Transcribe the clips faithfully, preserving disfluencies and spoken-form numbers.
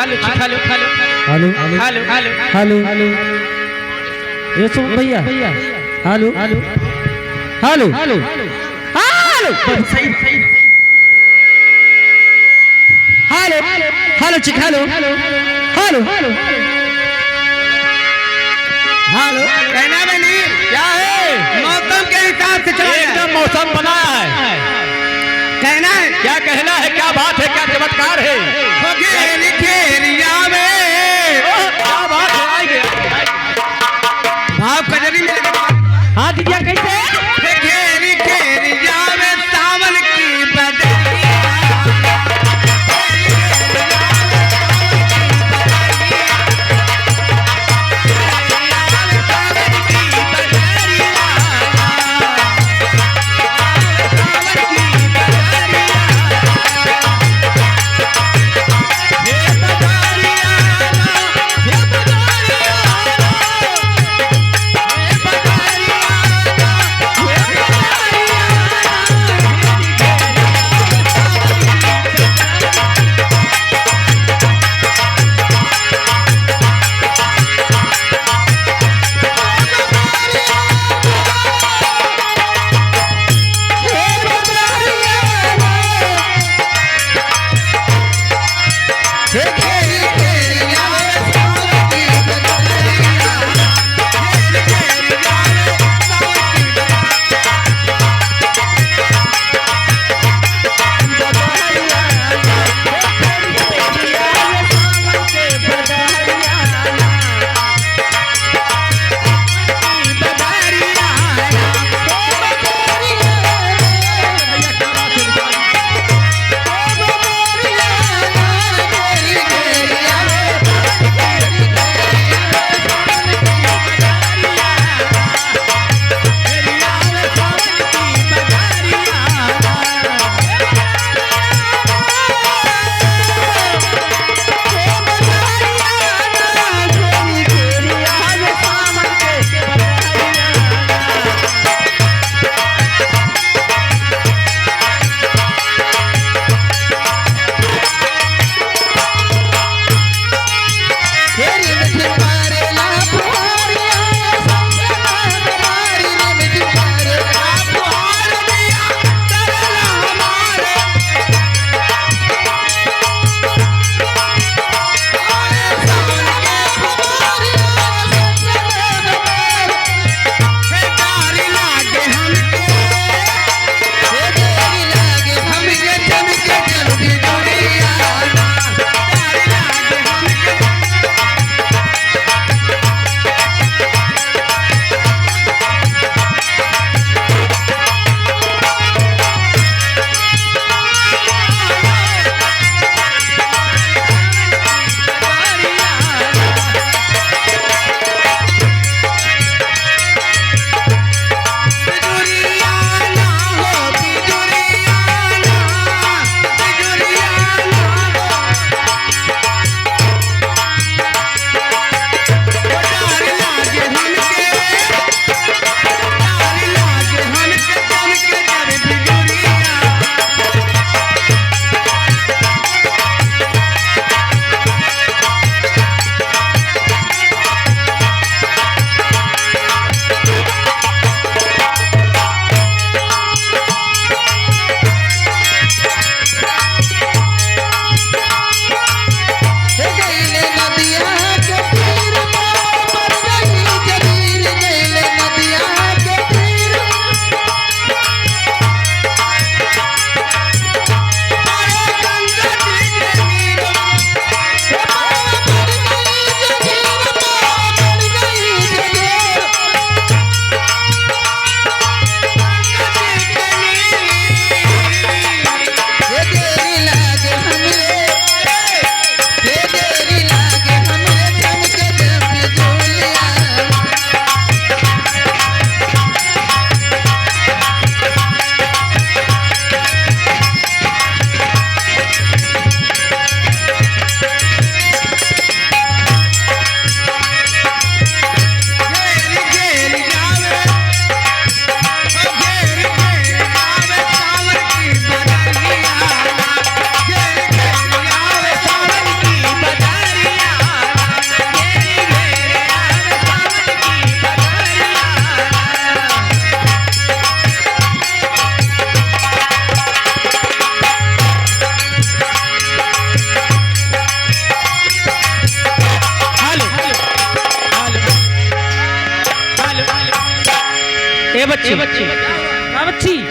हेलो, हेलो, हेलो। हेलो, हेलो, हेलो। हेलो। ये सुमन भैया। हेलो। हेलो। हेलो। हेलो। हेलो, हेलो, चिक, हेलो। हेलो। हेलो। कहना बनी? क्या है? मौसम के हिसाब से चला जाए। एकदम मौसम बना है। कहना है? क्या कहना है? क्या बात है? क्या चमत्कार है? हो घेरी घेरिया में। ओह, क्या बात है? आइए। भाव कजरी में लगे। हाँ, दीदिया, कैसे? हे घेरी घेरिया में सावन की बदरिया।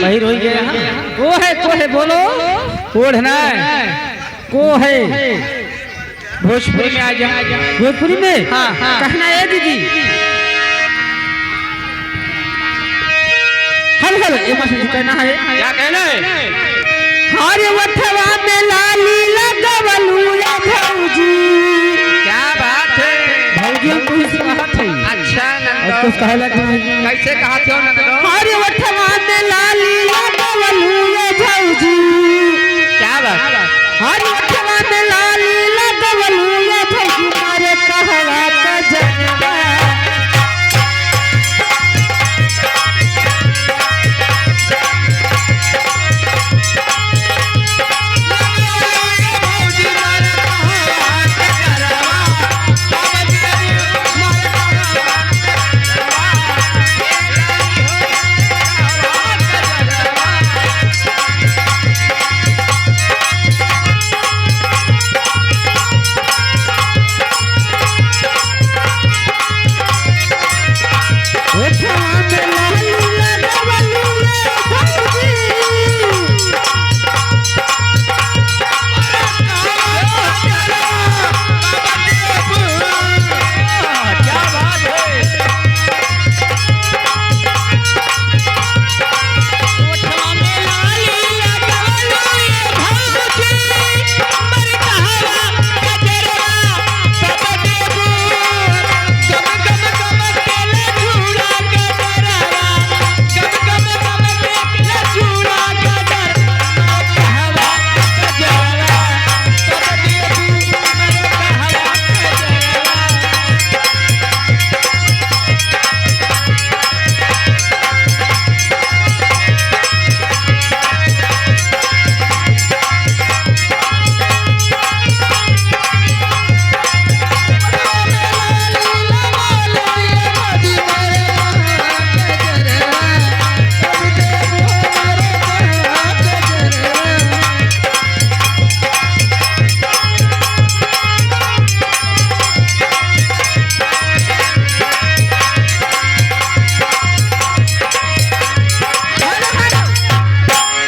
बहिर होइ गया है। को है, को है, बोलो। ओढ़ना है। को है? भोजपुरी में आ जा। भोजपुरी में? हाँ, हाँ। कहना है दीदी। हल, हल, ये मत कहना है। क्या कहना है? हरे ओठवा में लाली लगवलू रे भौजी। क्या बात है? भौजी हम कुछ कहत है। अच्छा, नंदो। और कुछ कहला कि नहीं? कैसे कहत हो, नंदो? हरे ओठवा में लाली लगवलू रे भौजी। क्या बात? हरे ओठवा में लाली लगवलू रे भौजी, मारे कहवा कजरवा।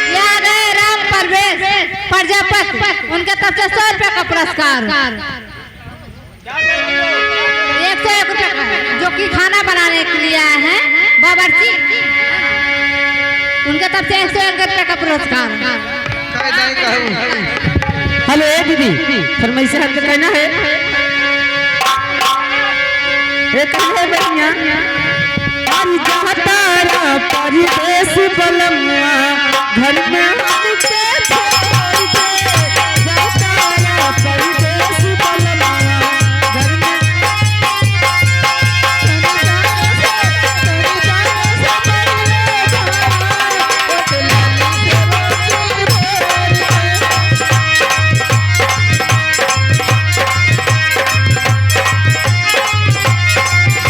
ये आ गए राम प्रवेश प्रजापति, उनके तरफ से सौ रुपया का पुरस्कार। एक सौ एक रुपया का, जो कि खाना बनाने के लिए आए हैं बावर्ची, उनके तरफ से एक सौ एक रुपया का पुरस्कार। हेलो, ए दीदी, फरमाइश हट के कहना है। ए, कहना है बढ़िया। अरे जातारा परदेस बलमुआ, घर में हमके छोड़ के। जातारा परदेस बलमुआ, घर में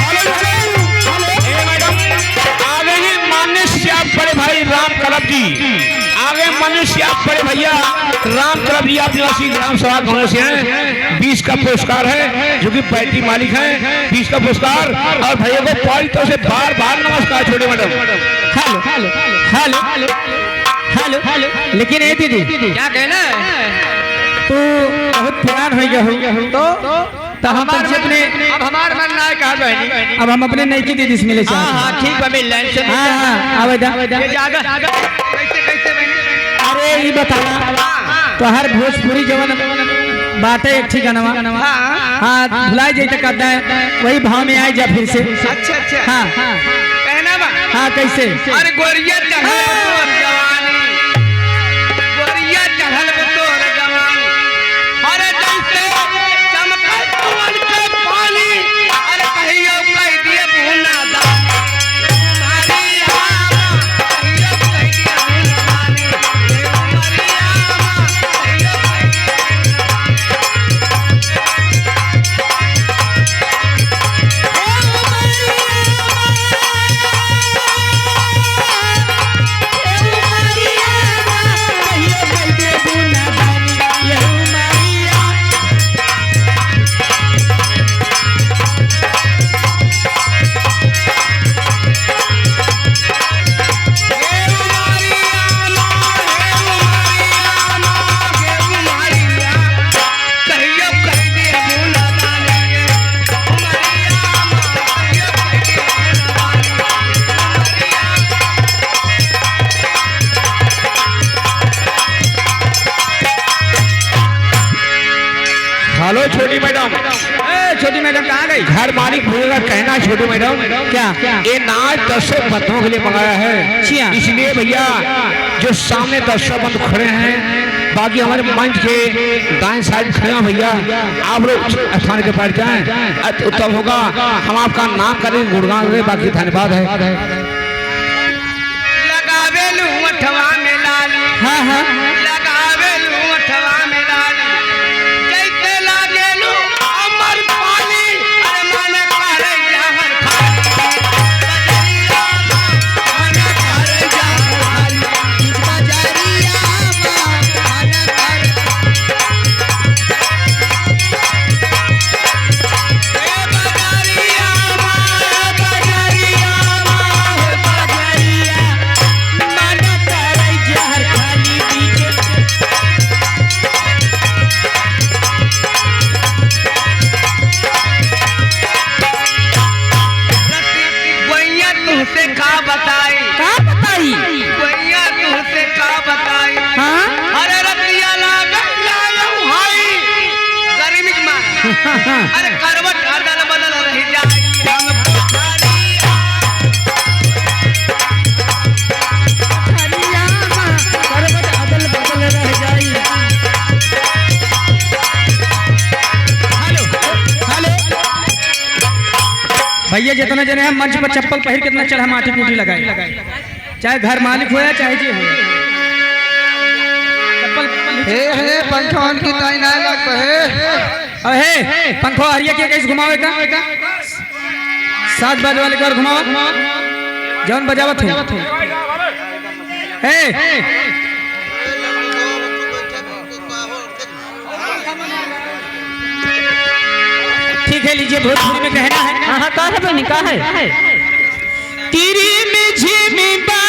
हेलो, हेलो, हेलो। ए मैडम, आ गए हैं माननीय श्री आप बड़े भाई राम कलप जी। आ गए माननीय श्री आप बड़े भैया राम कलप जी, आप निवासी ग्राम सभा गाँव से हैं। बीस का पुरस्कार है, जो कि बैटरी मालिक हैं, बीस का पुरस्कार। और भैया को पारी तरफ से बार बार नमस्कार छोटे मैडम। हेलो, हेलो, हेलो, हेलो। लेकिन ए दीदी, क्या कहना है? तू बहुत पुरान हो गया हो। तो? तो हम हमार तुमसे मन, अपने अब हमार मन ना है कहा बहनी। अब हम अपने नईकी दीदी से मिले हाँ, चाहते हैं। हाँ, ठीक बा, मिल लें, चल, हाँ, चल। हाँ, आवे दा। ये जागा। कैसे, कैसे बहनी? अरे, ई बतावा, हाँ, हाँ। तोहार भोजपुरी जवन बाटे एक ठिकानवा। हाँ, हाँ। हाँ, भुलाए जाई त कहता है, वही भाव में आए जा फिर से। अच्छा, अच्छा। हाँ। कहना बा? हाँ, कैसे? अरे गोरिया चढ़ल बा तोर जवानी, गोरिया चढ़ल बा तोर जवानी। अरे जैसे चमकल कुआं के पानी, अरे कहियो कह दिए बूंदा दा। तुम्हारी आवा, कहियो कह दिए बूंदा पानी। तुम्हारी आवा, कहियो कह दिए बूंदा पानी। छोटी मैडम। ए, छोटी मैडम कहाँ गई? घर मालिक भैया का कहना है, छोटी मैडम। क्या? ये नाच दर्शक बंधुओं के लिए मंगाया है। अच्छा। इसलिए भैया, जो सामने दर्शक बंधु खड़े हैं, बाकी हमारे मंच के दाएं side खड़े हैं भैया, आप लोग स्थान के पास जाएं, अति उत्तम होगा। हम आपका नाम करेंगे, गुणगान करेंगे, बाकी धन्यवाद है। लगावेलू ओठवा में लाली। हाँ, हाँ। लगावेलू ओठवा में लाली। जैसे लागेलू अमर पाली। अरे मन करे जहर खाली। बजरिया मन करे जहर खाली। बजरिया मन करे गोइया तुहसे का बताई? का बताई? गोइया तुहसे का बताई? हाँ? अरे रतिया लागल जायो हाई, गर्मी के मारे। अरे करवट अदल बदल रह जाई। हम पथरिया, पथरिया मा करवट अदल बदल रह जाई। हेलो, हेलो। भैया, जितना जने हैं मंच पर चप्पल पहिर के इतना चढ़ा माटी कूटी लगाए, चाहे घर मालिक हो या चाहे जे हो। चप्पल हे, हे, पंखा उनकी ताई ना लग है। अरे हे, पंखो हरिया के कैसे घुमावे का? सात बाज वाले कर घुमाओ, जौन बजावत हो। हे, ठीक है, लीजिए, भोजपुरी में कहना है। हाँ, हाँ, का है बहनी, का है? तिरिम झिम बा